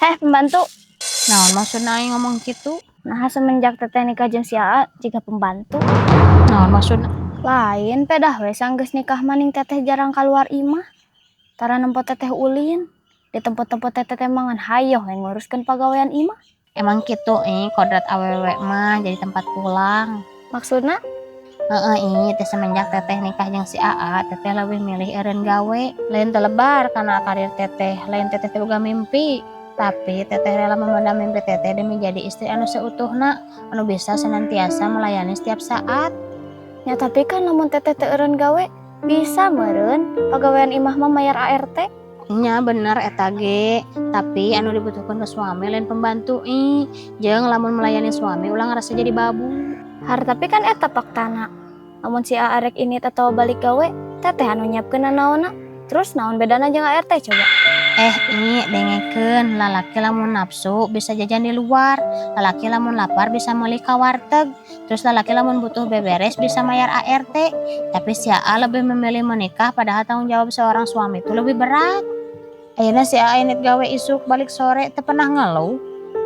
Heh, pembantu. Naon maksudna aing ngomong kitu? Nah, semenjak teteh nikah jeung si Aa jiga pembantu. Naon maksudna? Lain, pedah we sanggeus nikah maning teteh jarang keluar imah. Tara nempo teteh ulin. Di tempat-tempat teteh teh mangan hayoh we nguruskeun pagawean imah. Emang kitu ih, kodrat awewe mah jadi tempat pulang. Maksudna? Heeh, ih, teh semenjak teteh nikah jeung si Aa, teteh lebih milih eureun gawe. Lain teu lebar kana karir teteh, lain teteh teh boga mimpi. Tapi teteh rela memendam mimpi teteh demi jadi istri anu seutuhna, anu bisa senantiasa melayani setiap saat. Ya, tapi kan lamun teteh teu eureun gawe bisa meureun pagawean imah mah mayar ART. Nya bener eta ge, tapi anu dibutuhkan ke suami lain pembantu ih. Jeung lamun melayani suami ulah ngerasa jadi babu. Har, tapi kan eta faktana. Lamun si Aa rek indit atau balik gawe, teteh anu nyiapkeun naonna. Terus naon bedana jeung ART coba? Eh, ih, dengekeun, lalaki lamun nafsu bisa jajan di luar, lalaki lamun lapar bisa meuli ka warteg, terus lalaki lamun butuh beberes bisa mayar ART. Tapi si Aa lebih memilih menikah, padahal tanggung jawab seorang suami itu lebih berat. Ayeuna si Aa indit gawe isuk balik sore teu pernah ngeluh.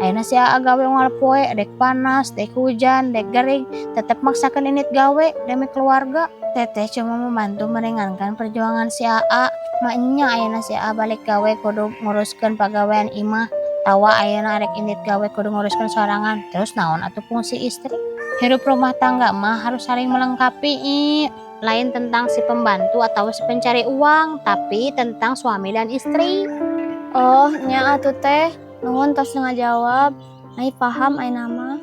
Ayeuna si Aa gawe unggal poe, dek panas, dek hujan, dek gering, tetep maksakeun indit gawe demi keluarga. Teteh cuma membantu meringankan perjuangan si Aa. Maenya ayeuna si Aa balik gawe kudu nguruskeun pagawean imah. Tawa ayeuna arek indit gawe kudu nguruskeun sorangan. Terus naon atuh fungsi istri? Hirup rumah tangga mah harus saling melengkapi ih. Lain tentang si pembantu atau si pencari uang, tapi tentang suami dan istri. Oh, nya atuh, Teh. Nuhun tos ngajawab. Ai paham ayeuna mah.